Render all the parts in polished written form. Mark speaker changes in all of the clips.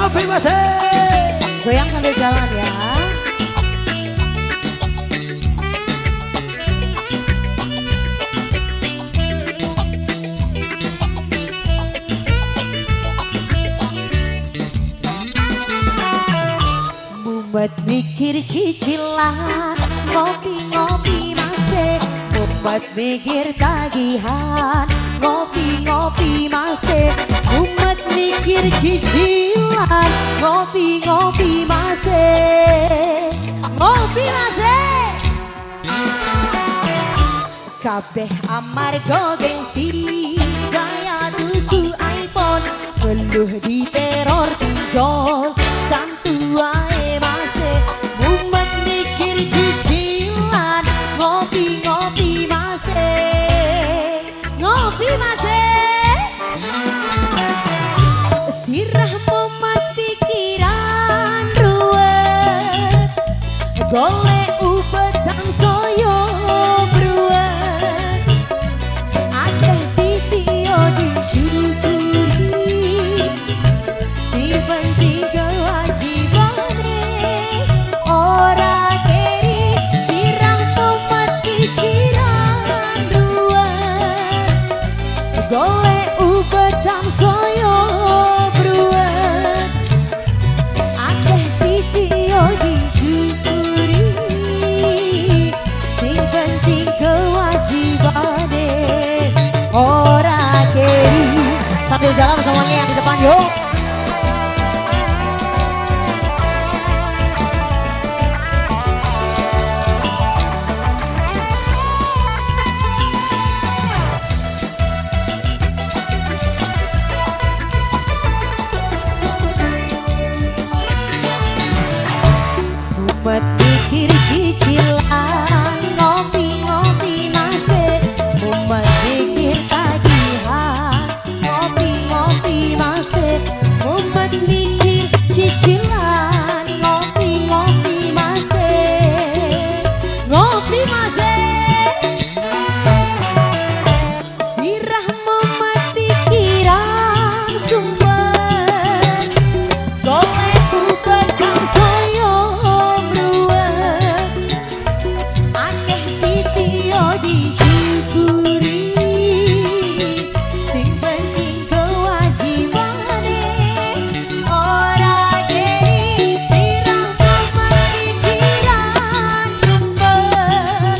Speaker 1: Ngopi Mas.
Speaker 2: Goyang sambil jalan ya. Mumet mikir cicilan, ngopi-ngopi masih. Mumet mikir tagihan, ngopi-ngopi masih. Mumet mikir cicilan, ngopi-ngopi masih. Ngopi masih. Kabeh amarga gengsi, gaya tuku iPhone, ngeluh di teror pinjol, santu wae masih. Mumet mikir cicilan, ngopi-ngopi masih. Ngopi masih. Sirah mumet pikiran ruwet, golek ubetang soyo bruwet. Akeh siti yo disyukuri, sing penting kewajibane ora keri. Sirah mumet pikiran ruwet, golek ubetang soyo bruwet. Akeh siti yo disyukuri, sing penting kewajibane ora keri. Sambil jalan semuanya yang di depan yuk. Mumet mikir cicilan, ngopi-ngopi masih. Mumet mikir tagihan, ngopi-ngopi masih. Mumet mikir cicilan, ngopi-ngopi masih. Ngopi masih. Sirah mumet pikiran sumpek, golek ubetang soyo bruwet. Akeh siti yo disyukuri, sing penting kewajibane ora keri. Sirah mumet pikiran sumpek,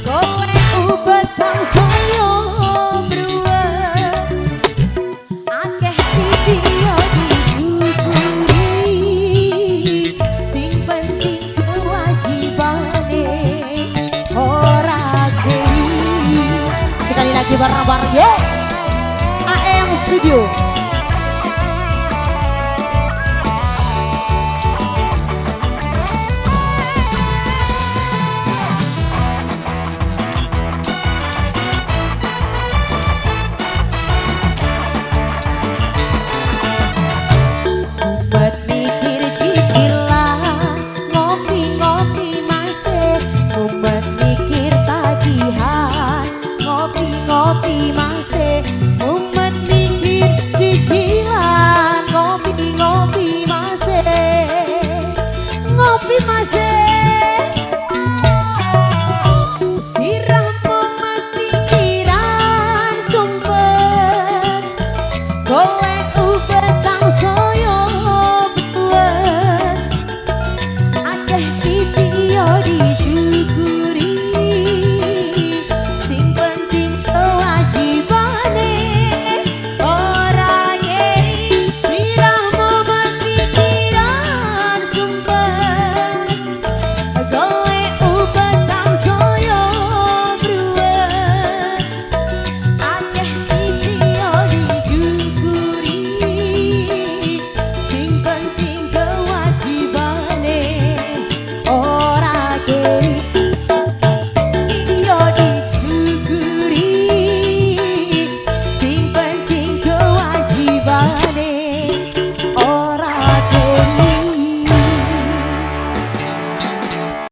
Speaker 2: golek ubetang soyo bruwet. Akeh siti yo disyukuri, sing penting kewajibane ora keri. Sekali lagi bareng-bareng yuk. AM Studio. Mumet mikir cicilan, ngopi-ngopi masih. Mumet mikir tagihan, ngopi-ngopi masih. Mumet mikir cicilan, ngopi-ngopi masih. Ngopi masih. Sirah mumet pikiran sumpek, golek